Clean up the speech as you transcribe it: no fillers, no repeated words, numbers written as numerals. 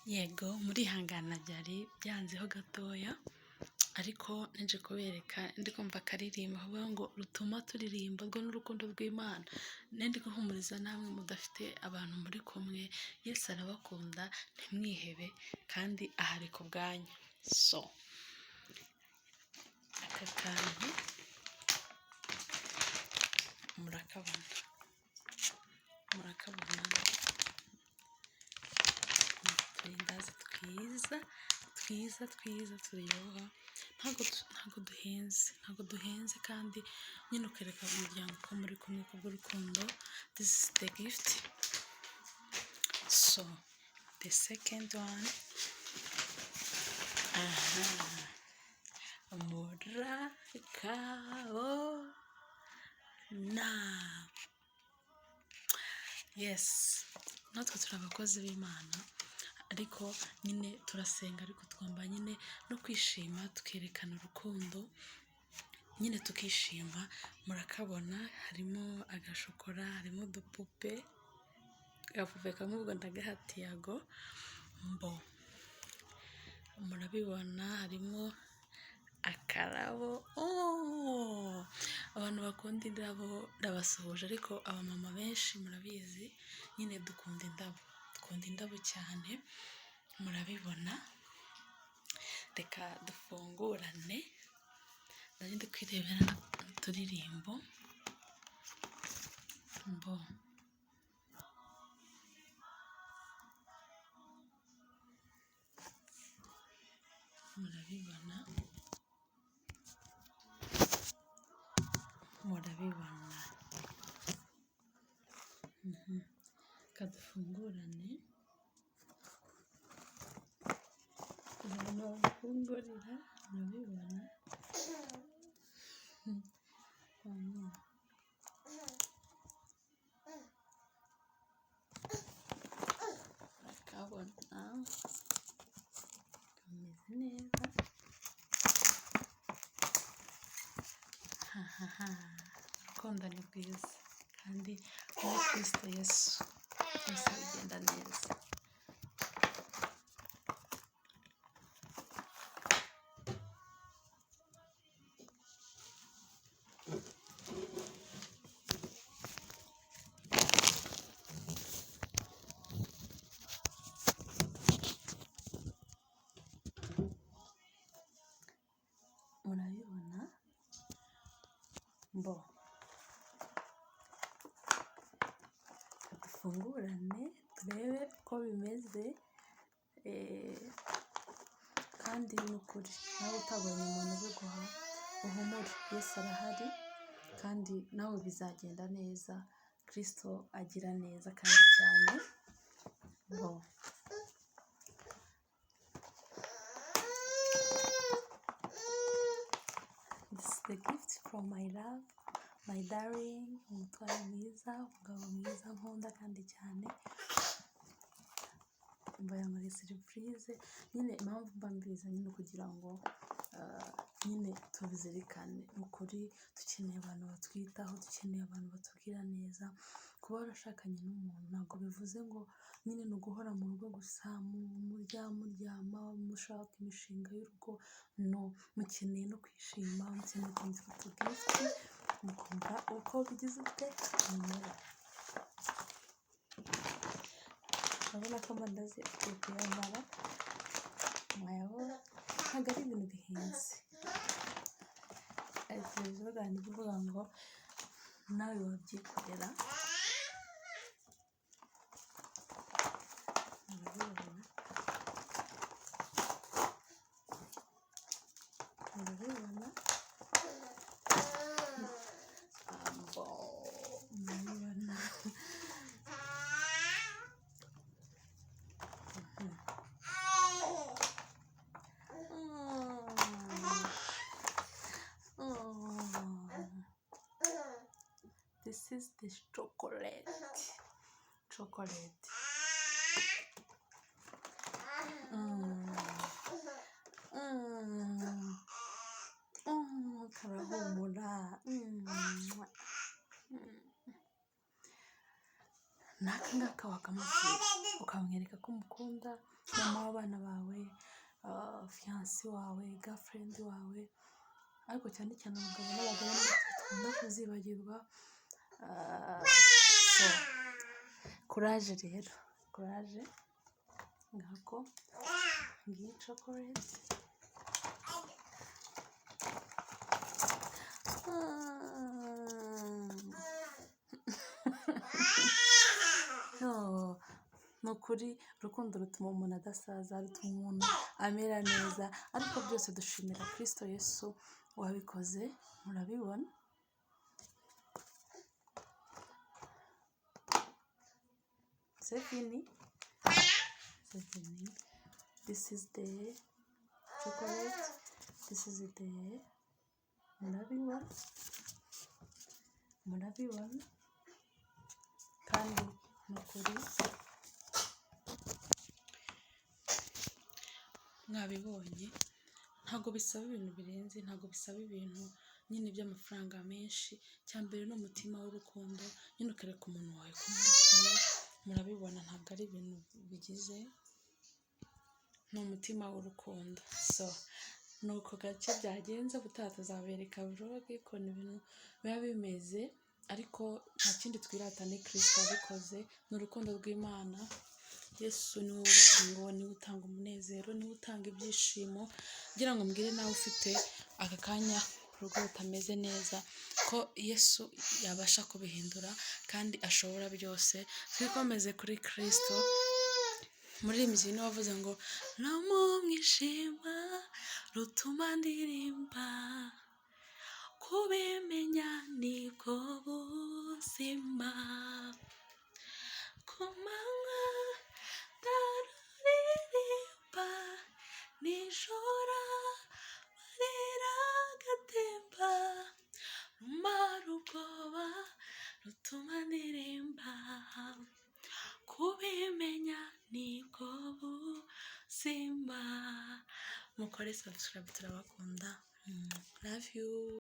Yego, murihangana byari byanzeho gatoya, ariko nje kubereka ndi kumva akaririmbo kavuga ngo rutuma turirimba rwo n'urukundo rw'Imana. Ndi guhumuriza namwe mudafite abantu muri kumwe, Yesu arabakunda, ntimwihebe kandi ahari ku bwanyu. So aka kantu murakabona, murakabona, uturindazi twiza twiza twiza turyoha, ntabwo duhenze, ntabwo duhenze, kandi nyine ukereka umuryango ko muri kumwe kubw'urukundo. This is the gift. So the second one, aha murakabona. Yes, natwe turi abakozi b'Imana, ariko nyine turasenga, ariko tugomba nyine no kwishima, tukerekana urukundo nyine tukishima. Murakabona harimo agashokora, harimo udupupe, agapupe kamwe ubwo ndagaha Tiago. Mbo murabibona harimo akarabo. Oh! Abantu bakunda indabo ndabasuhuje, ariko abamama benshi murabizi nyine dukunda indabo, dukunda indabo cyane. Murabibona, reka dufungurane, nari ndi kwirebera n'uturirimbo. Mbo murabibona, murabibona. Reka dufungurane, abantu bafungurira, murabibona. Mhm. Murakabona kameze neza. Hahaha, urukundo ni rwiza kandi muri Kristo Yesu byose bigenda neza. Murabibona. Mbo dufungurane turebe uko bimeze. Kandi ni ukuri nawe utabonye umuntu ubiguha, uhumure, Yesu arahari kandi nawe bizagenda neza. Kristo agira neza kandi cyane. Mbo this is the gift from my love, my darling, umutware mwiza, umugabo mwiza nkunda kandi cyane. Mbaye muri surprise nyine, impamvu mba mbizanye ni ukugira ngo nyine tubizirikane. Ni ukuri dukeneye abantu batwitaho, dukeneye abantu batubwira neza. Kuba warashakanye n'umuntu ntabwo bivuze ngo nyine ni uguhora mu rugo gusa, murya, muryama, mushaka imishinga y'urugo. No mukeneye no kwishima, mukeneye kumva utugift, mukumva uko bigize ute mumera. Urabona ko amandazi agiye kuyamara, mwayabona ntabwo ari ibintu bihenze. Ari televiziyo bwanjye ivuga ngo nawe wabyikorera. Murabibona, murabibona. Ambo, murabibona. Mm. This is the chocolate. Chocolate. Mm. Mm. Mm. Karahumura. Mm. Mm. N'aka ngaka wakamubwira, ukamwereka ko umukunda, mama w'abana bawe, fiancé wawe, girlfriend wawe, ariko cyane cyane abagabo n'abagore nitwe dukunda kuzibagirwa. So courage rero, courage, ngako ngiyi chocolate. Ni ukuri urukundo rutuma umuntu adasaza, rutuma umuntu amera neza, ariko byose dushimira Kristo Yesu wabikoze, murabibona. C'est fini. C'est fini. This is the chocolate. This is the, murabibona, murabibona, kandi ni ukuri mwabibonye, ntabwo bisaba ibintu birenze, ntabwo bisaba ibintu nyine by'amafaranga menshi, icya mbere ni umutima w'urukundo, nyine ukereka umuntu wawe ko muri kumwe, murabibona ntabwo ari ibintu bigize, ni umutima w'urukundo. So ni uko gake byagenze, ubutaha tuzabereka vlog ukuntu ibintu biba bimeze, ariko nta kindi twirata ni Kristo wabikoze, ni urukundo rw'Imana. Yesu niwe wubaka ingo, niwe utanga umunezero, niwe utanga ibyishimo, ngira ngo mbwire nawe ufite aka kanya urugo rutameze neza ko Yesu yabasha kubihindura kandi ashobora byose. Twikomeze kuri Kristo. Umuririmbyi niwe wavuze ngo no mu mwijima rutuma ndirimba, kubimenya nibwo buzima, ku manywa ndaruririmba, nijoro amarira agatemba, rumara ubwoba rutuma ndirimba, kubimenya nibwo buzima. Mukore subscribe, turabakunda, love you.